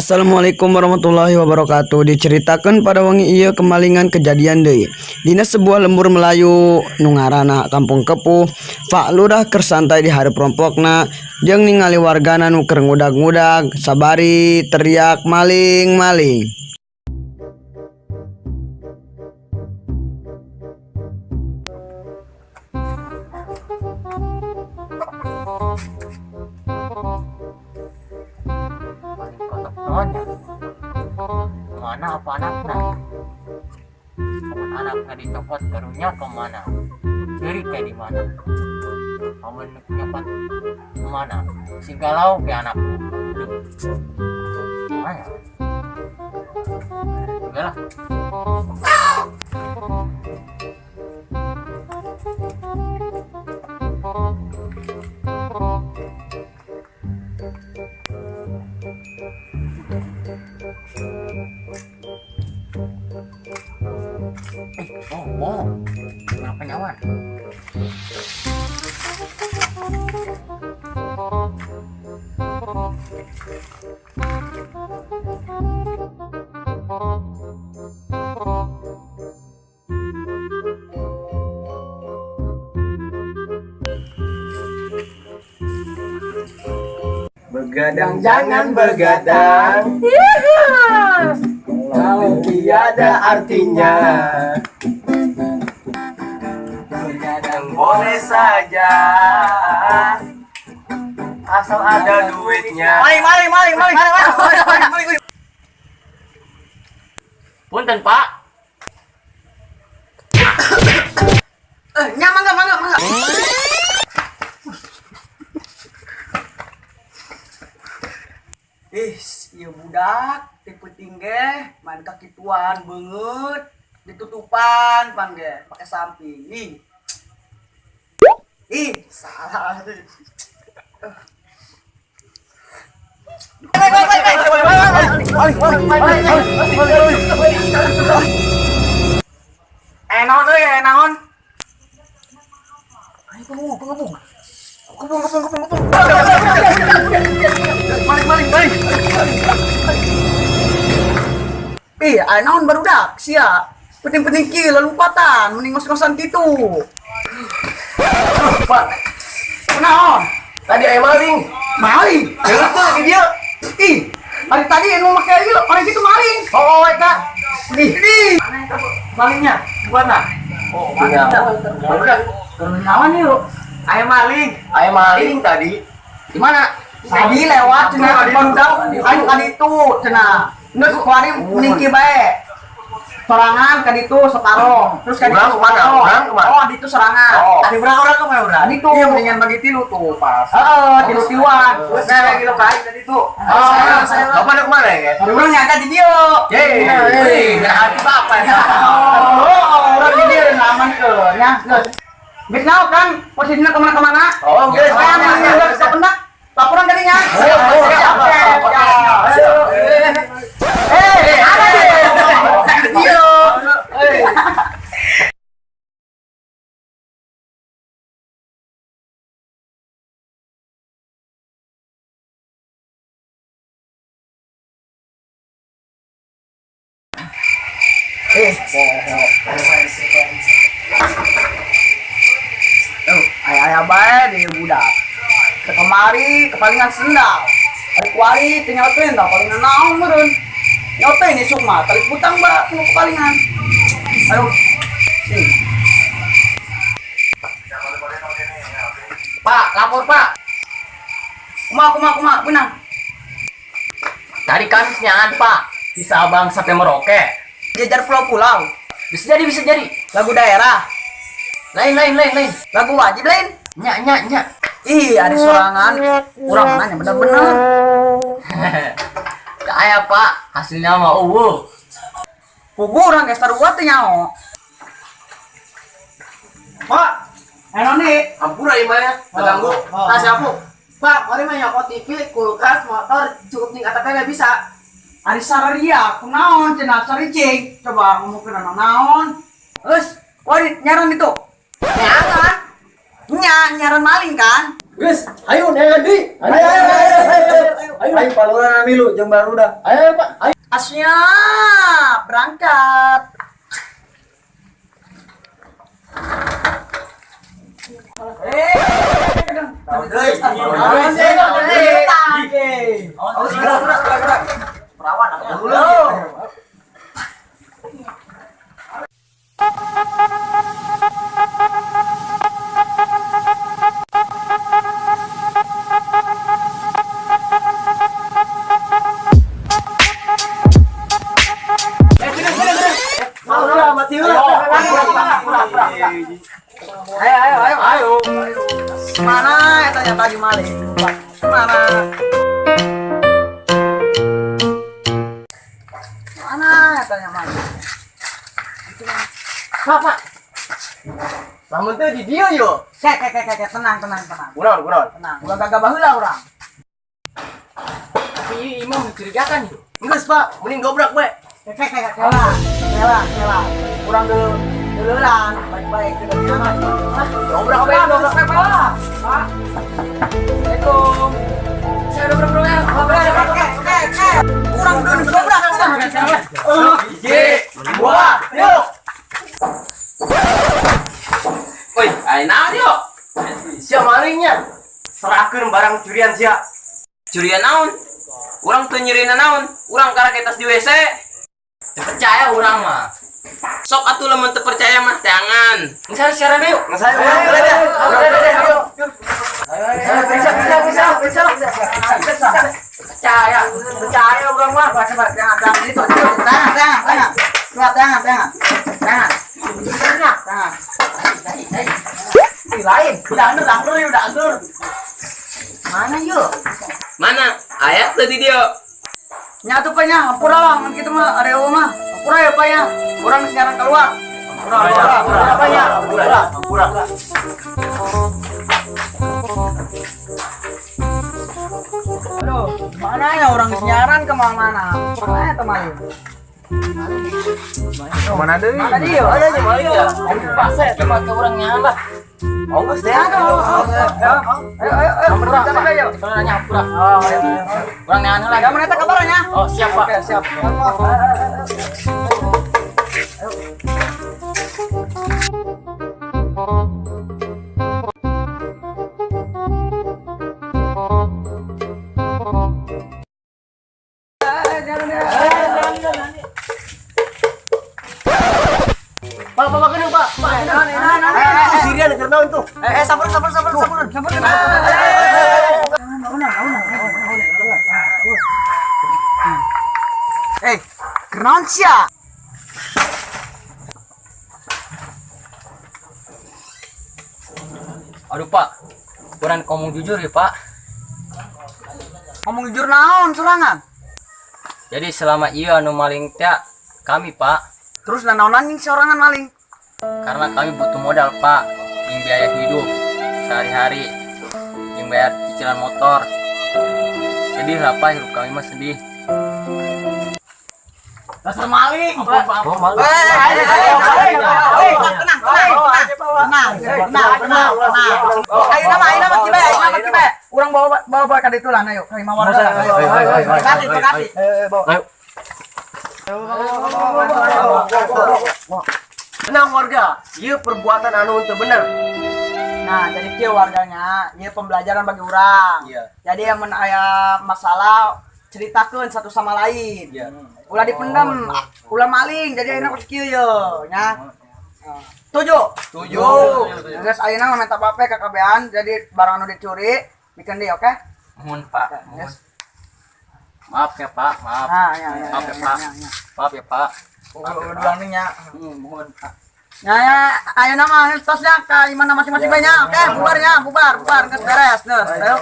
Assalamualaikum warahmatullahi wabarakatuh. Diceritakan pada wengi ieu kemalingan kejadian deui dina sebuah lembur Melayu nu ngaranna Kampung Kepuh. Pak Lurah keur santai di hareup rompokna jeung ningali wargana nu keur ngudag-ngudag sabari teriak maling-maling. Maling kotok naonnya, mana apa anakna? Amun anakna dicopot karunya kemana? Ciri kayak di mana? Amun nyopot kemana? Si galau ke anakku. Duh. Mana? Enggak lah. Oh, wow. Kenapa nyawan? Begadang jangan begadang, kalau tiada artinya. Begadang boleh saja, asal ada duitnya. Maling, maling, maling, maling, maling, maling, maling. Punten, Pak. Nya mangga, mangga, mangga. Ih, ieu budak tipe tinggi, main kakituan beungeut, ditutupan pan ge, pake samping. Ih. Ih, salah. Naon euy, naon? Ayo kebung, kebung. Kebung, kebung, kebung, kebung. Maling, maling, maling. Ih, aya naon barudak sia. Penting-penting kieu lalumpatan, mending ngos-ngosan kitu. Pak, Naon? Tadi aya maling. Maling? Heueuh di dieu. Ih, hari tadi anu make ieu, orang kitu maling. Oh, eta. Ih, ih. Mana itu malingnya? Mana? Oh, mana? Barudak. Naon ieu? Aya maling. Aya maling tadi. Di mana? Tadi lewat cenah barudak ayo ka ditu cenah. Geus kuari mending kieu bae. Sorangan ka ditu separo, terus ka ditu Urang kemana? separo. Urang kemana? Oh, ditu serangan. Oh. Adi urang, urang kemana urang? Ditu. Iya, mendingan bagi tilu tuh pas. Heeh, tilu-tiluan. Terus saya lagi lo kain tadi tuh. Oh, saya. Bapak ada kemana ya? Ari urang nyangka di dieu. Yeay, nggak hati bapak ya. Oh, urang di dieu aman ke nya. Geus. Geus naon kan posisinya kemana-kemana? Oh, geus. Saya geus kependak. Laporan tadinya. Siap, siap, siap, siap. Eh, ada di dieu. Eh, oh, ayah-ayah bae di budak. Kemari kepalingan sendal. Ari kuari teu nyaoteun tah palingan naon meureun. Nyaoteun isuk mah tali putang ba nu kepalingan. Aduh. Sing. Pak, lapor, Pak. Kumaha, kumaha, kumaha, benang. Tadi kami senyangan, Pak. Di Sabang sampai Merauke. Jajar pulau-pulau. Bisa jadi, bisa jadi. Lagu daerah. Lain, lain, lain, lain. Lagu wajib lain. Nya, nya, nya. Ih, ada sorangan. Urang nanya bener-bener. Kayak, Pak, hasilnya mah uwu. Pugu urang geus taruat teh nyaho. Pak, Naon nih? Ampura ieu mah ya, ganggu. Nah, siapa? Pak, mari mah nyokot TV, kulkas, motor, cukup ning atapnya nggak bisa. Ari sararia, kunaon cenah saricing. Coba ngomongkeun naon. Geus, wari nyaran itu. Nyaran. Nya, nyaran maling kan? Geus, ayo neangan deui. Ayo ayo ayo ayo. Ayo ayo Pak Lurah milu jeung barudak. Ayo Pak. Ayo. Siap, berangkat. Ayo ayo ayo ayo. Mana tanya tadi maling? Mana? Mana tanya maling? Pak, Pak. Lamun teh di dieu yo. Kek kek kek kek tenang tenang tenang. Kunaon kunaon. Tenang. Ulah gagah baheula urang. Tapi ieu imah mencurigakan yo. Geus Pak, mending dobrak we. Kek kek kek kela. Kela kela. Urang dulu duluan baik-baik ke depan. Dobrak we, Dobrak dobrak. we, Pak. Assalamualaikum. Saya dobrak dulu ya. Dobrak kek kek kek. Urang dulu dobrak urang. Hiji, dua, tilu. Woi, ayo naon yo? Sia malingnya. Serahkeun barang curian sia. Curian naon? Urang teu nyerina naon? Urang karek tas di WC. Teu percaya urang mah. Sok atuh lamun teu percaya mah teangan. Misalnya siaran yuk. Nggak saya urang boleh deh. Urang boleh deh, ayo. Bisa bisa bisa bisa bisa. Percaya, percaya urang mah. Coba coba jangan jangan itu itu tangan tangan tangan. Coba tangan tangan. Tangan. Tangan. Ih, lain. Udah andur, andur, udah andur. Mana yuk? Mana? Ayat teu di dieu. Nyatu pak nya, hampura lah, mun kitu mah area mah. Hampura ya pak nya. Urang jarang keluar. Hampura, hampura, hampura pak nya. Hampura, hampura. Aduh, mana ya orang siaran ke mana-mana? Mana ya teman? Mana deui? Mana dia? Ayo, ayo, ayo. Pak, saya tempat ke urang nyahan lah. Oh, geus deh. Ayo, ayo, ayo. Hampura. Sana ayo. Soalnya nanya hampura. Oh, ayo, ayo. Urang nyahan heula. Jangan meneta kabarnya. Oh, siap, Pak. Oke, siap. Pak, Pak, Pak, Pak. Pak, Eh, Sirian keur naon tuh? eh, sabar, sabar, sabar, sabar, sabar. Eh, kenaon sia? Aduh, Pak. Urang ngomong jujur ya, Pak. Ngomong jujur naon sorangan? Jadi selama iya anu maling teh kami, Pak. Terus nanaonan nih sorangan maling? Karena kami butuh modal, Pak. Yang biaya hidup sehari-hari, yang bayar cicilan motor. Sedih lah, Pak, hidup kami mah sedih. Dasar maling. Ampun, Pak. Oh, maling. Eh, tenang, tenang, tenang, tenang, tenang, tenang. Ayo nama, ayo nama kibe, ayo nama kibe. Urang bawa bawa bawa ka ditu lah, ayo. Ka imah warga. Kasih, kasih. Ayo. Tenang warga, ieu perbuatan anu teu bener. Nah, jadi kieu warganya, ieu pembelajaran bagi urang. Iya. Jadi yang aya masalah ceritakeun satu sama lain. Iya. Ulah dipendam, ulah maling, jadi ayeuna kudu kieu ye, nya. Tujuh. Tujuh. Geus ayeuna mah minta bape ka kabehan, jadi barang anu dicuri bikeun deui, oke? Mohon, Pak. Mohon. Yes. Maaf ya, Pak. Maaf. Nah, ya, ya, Maaf ya, ya, Pak. ya, ya. Maaf ya, Pak. Ulah nya. Mohon, Pak. Ya, ya, ayo nama tosnya ke imana masing-masing banyak. Oke, bubar ya, bubar, bubar, geus beres, geus. Ayo.